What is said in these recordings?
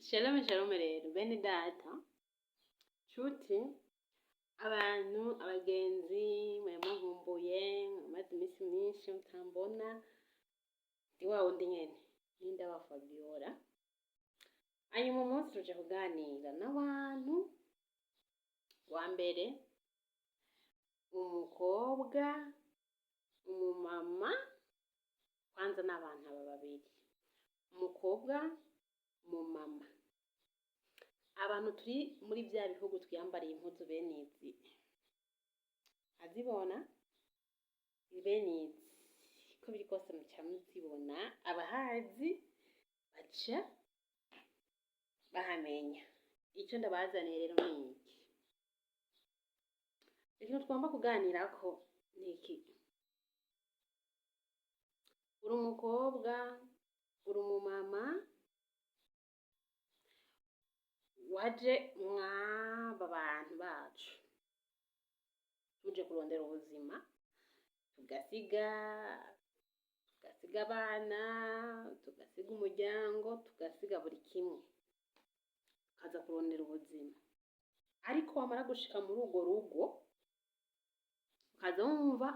Shalom shalom rero bene data, nshuti, abantu, abagenzi, mwari munkumbuye, mwamaze iminsi myinshi mutambona. Ndi wa wundi nyene Nindaba Fabiola. Hanyuma umunsi tuje kuganira n'abantu wa mbere, umukobwa, umumama. Kwanza n'abantu aba babiri, umukobwa, umumama. Abantu turi muri vya bihugu twiyambariye impuzu bene izi, azibona bene izi, ko biri kose muca muzibona, abahazi baca bahamenya. Ico ndabazaniye rero ni iki. Ikintu tugomba kuganirako ni iki: uri umukobwa, uri umumama, waje mw'aba bantu bacu tuje kurondera ubuzima, tugasiga abana, tugasiga umuryango, tugasiga buri kimwe, tukaza kurondera ubuzima. Ariko wamara gushika muri urwo rugo, ukaza wumva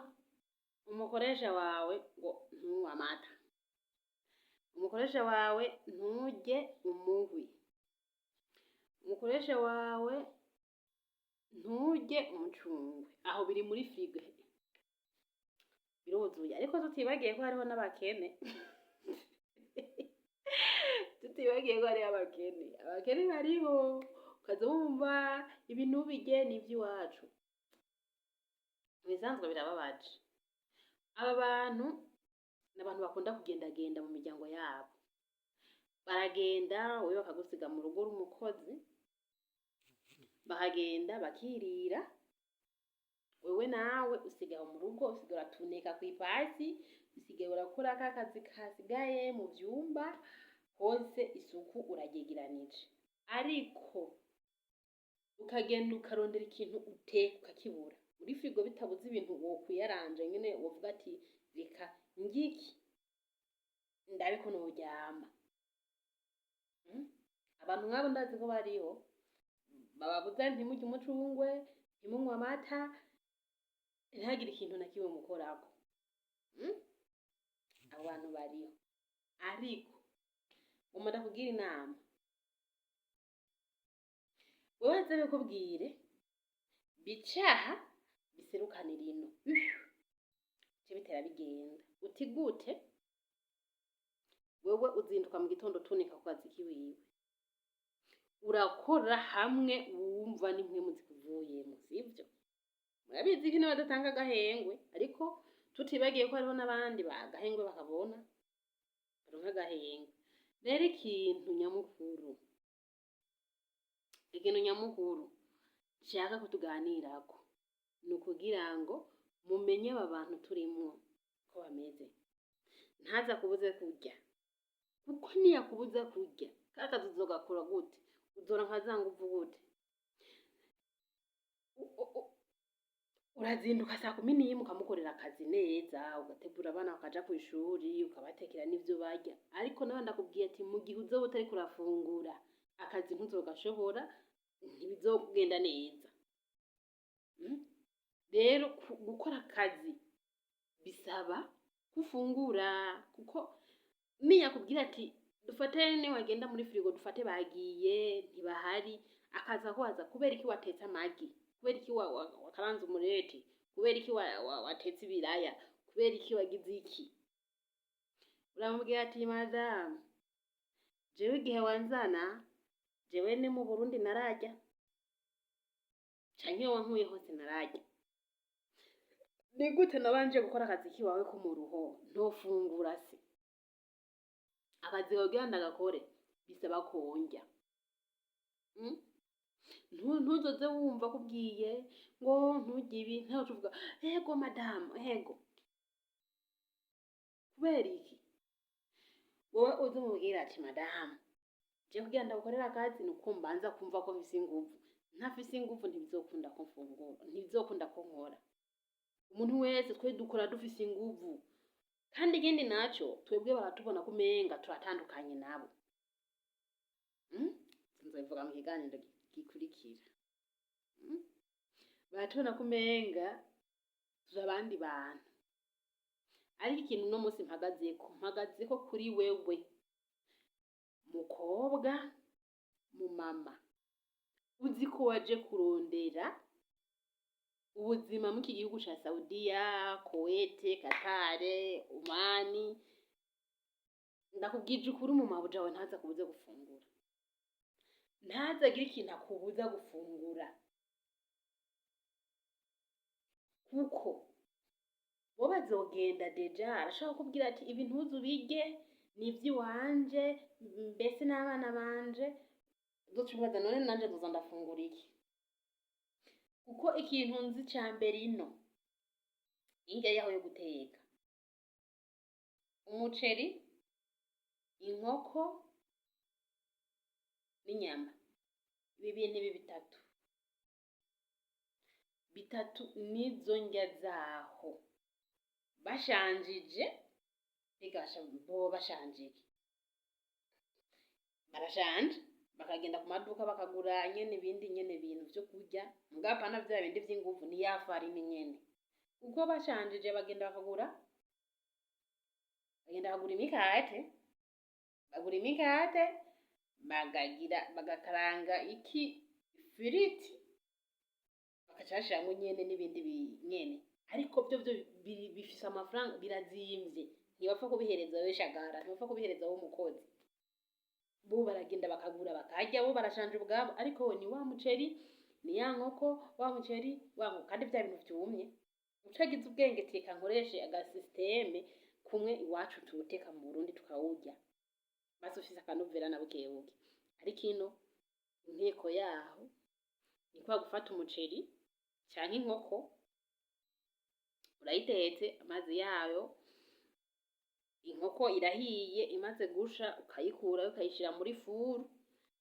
umukoresha wawe ngo ntunywe amata, umukoresha wawe nturye umuhwi, umukoresha wawe nturye umucungwe, aho biri muri frigo biruzuye. Ariko tutibagiye ko hariho n'abakene, tutibagiye ko hariho abakene, abakene bariho, ukaza wumva ibintu ubirye ni ivy'iwacu. Mu bisanzwe birababaje. Aba bantu ni abantu bakunda kugendagenda mu miryango yabo, baragenda, wewe bakagusiga mu rugo uri umukozi, bakagenda bakirira, wewe nawe usigaye mu rugo, usigaye uratuneka kw'ipasi, usigaye urakora ka kazi kasigaye mu vyumba hose, isuku uraryegeranije, ariko ukagenda ukarondera ikintu uteka ukakibura muri frigo, bitabuze ibintu wokwiyaranja nyene, wovuga ati reka ngiki ndabe ko noryama. Abantu nk'abo ndazi ko bariho, bababuza ntimurye umucungwe, ntimunywe amata, ntihagire ikintu na kimwe mukorako. Abo bantu bariho, ariko ngomba ndakugira inama. Wewe nze bikubwire bicaha biserukanira ino bice bitera bigenda uti gute? Wewe uzinduka mu gitondo utunika ku kazi kiwiwe, urakora hamwe wumva n'impwemu zikuvuyemo, sivyo? Murabizi ko ino badatanga agahengwe, ariko tutibagiye ko hariho n'abandi bagahengwe bakabona, baronka agahengwe. Rero ikintu nyamukuru nshaka ko tuganirako ni ukugira ngo mumenye aba bantu turimwo ko bameze. Ntaza kubuze kurya, kuko niyakubuza kurya, ka kazi uzogakora gute? Uzoronka za nguvu gute? Urazinduka saa 11 ukamukorera akazi neza, ugategura abana bakaja kw'ishuri, ukabatekera n'ivyo barya. Ariko nawe ndakubwiye ati mu gihe uzoba utariko urafungura, akazi ntuzogashobora, ntibizogenda neza. Rero gukora akazi bisaba kufungura, kuko niyakubwira ati dufate niwagenda muri frigo, dufate bagiye ntibahari, akaza kubaza kubera iki watetse amagi, kubera iki wakaranze umureti, kubera iki watetse ibiraya, kubera iki wagize iki, uramubwira ati madamu, jewe igihe wanzana, jewe ni mu Burundi nararya, canke wankuye hose nararya. Ni gute nabanje gukora akazi kiwawe ko mu ruho ntofungura? Se akazi kawe kugira ndagakore bisaba kondya. Ntuzoze wumva kubwiye ngo nturye ibi, ntawe uvuga ego madamu, ego. Kubera iki? Wowe uze umubwira ati madamu, je kugira ndagukorera akazi nuko mbanza kumva ko mfise inguvu. Ntafise inguvu ntibizokunda ko mfungura, ntibizokunda ko nkora. Umuntu wese twe dukora dufise inguvu. Kandi ikindi naco, twebwe baratubona ko umenga turatandukanye nabo. Mm? Nzobivuga mu kiganiro gikurikira. Baratubona ko umenga turi abandi bantu. Ariko ikintu uno munsi mpagazeko, mpagazeko kuri wewe mukobwa, mumama, uzi ko waje kurondera ubuzima muri iki gihugu ca Saudiya, Kuwait, Qatar, Omani. Ndakubwije ukuri, umumabuja wawe ntaza kubuze gufungura, ntaze agire ikintu akubuza gufungura, kuko bo bazogenda déjà. Arashobora kukubwira ati: "Ibi ntuze ubirye, ni ivy'iwanje, mbese n'abana banje." Uzoca umubaza: "None nanje nzoza ndafungura iki?" Kuko ikintu nzi ca mbere, ino indya yaho yo guteka umuceri, inkoko n'inyama, ibi bintu, ibi bitatu bitatu nizo ndya zaho. Bashanjije bigasha, boba bashanjije, barashanje, bakagenda ku maduka bakagura nyene ibindi nyene bintu vyo kurya, mugabo apana vya bindi vy'inguvu, ni ya farini nyene. Kuko bashanjije bagenda bakagura imikate, bagura imikate, bagagira bagakaranga iki, ifiriti, bagaca bashiramwo nyene n'ibindi nyene. Ariko vyo bifise amafaranga, birazimvye, ntibapfa kubihereza wewe shagara, ntibapfa kubihereza wowe umukozi. Bo baragenda bakagura bakarya, bo barashanje ubwabo. Ariko we ni wa muceri, ni ya nkoko, wa muceri, wa nkoko, kandi vya bintu vyumye. Utagize ubwenge, teka nkoreshe agasystème kumwe iwacu tuwuteka mu Burundi tukawurya, basi ufise akanovera na bukebuke. Ariko ino inteko yaho ni kwa gufata umuceri canke inkoko, urayitetse, amazi yayo, inkoko irahiye, imaze gusha ukayikurayo, ukayishira muri four,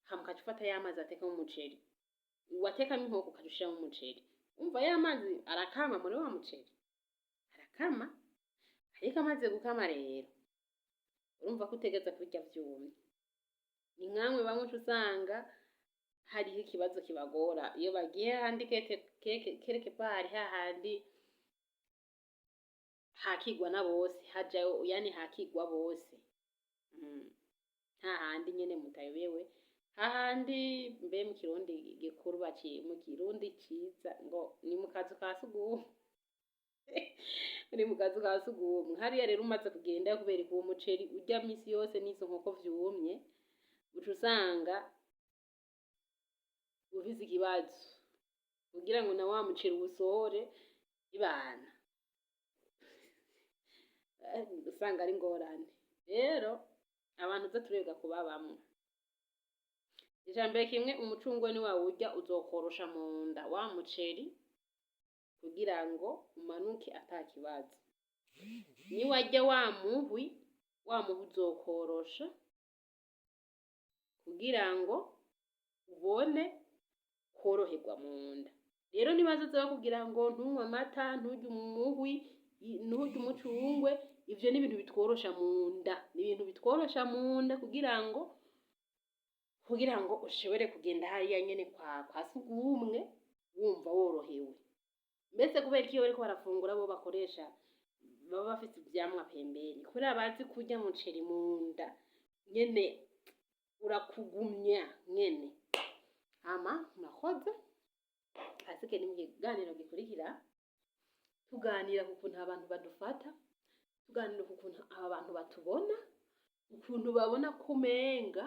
hama ukaca ufata ya mazi watekamwo umuceri, watekamwo inkoko, ukaca ushiramwo umuceri. Umva, ya mazi arakama muri wa muceri, arakama. Ariko amaze gukama rero, urumva ko utegereza kubirya vyumye. Ni nkamwe bamwe uca usanga hariho ikibazo kibagora iyo bagiye handi quelque part, hahandi hakigwa na bose, hajayo, yani hakigwa bose, hahandi nyene mutayobewe, hahandi mbe mu Kirundi gikuru baci, mu Kirundi ciza ngo ni mu kazu ka sugumwe, ni mu kazu ka sugumwe hariya. Rero umaze kugenda, kubera uwo muceri urya misi yose n'izo nkoko vyumye, uca usanga ufise ikibazo kugira ngo na wa muceri uwusohore ibana, usanga ari ingorane. Rero abantu tuze turega kuba bamwe. Ijambere kimwe, umucungwe niwawurya uzokorosha mu nda wa muceri kugira ngo umanuke ata kibazo. Niwarya wa muhwi, wa muhwi uzokorosha kugira ngo ubone koroherwa mu nda. Rero nibazoza bakubwira ngo ntunywe amata, nturye umuhwi, nturye umucungwe, ivyo ni ibintu bitworosha mu nda, ni ibintu bitworosha mu nda kugira ngo ushobore kugenda hariya nyene kwa sugumwe wumva worohewe. Mbese kubera ko iyo bariko barafungura bo bakoresha, baba bafise ivyamwa pembeni, kubera bazi kurya muceri mu nda nyene urakugumya nyene. Hama murakoze, hasike ni mu kiganiro gikurikira tuganira ku kuntu abantu badufata, tuganira ku kuntu aba bantu batubona, ukuntu babona kumenga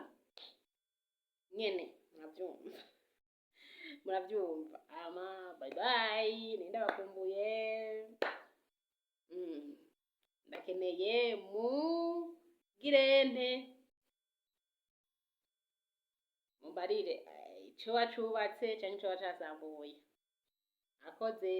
nyene. Muravyumva, muravyumva. Ama bye bye, nenda bakumbuye. Ndakeneye mugirente mumbarire ico wacubatse canke ico wacasambuye. Akoze.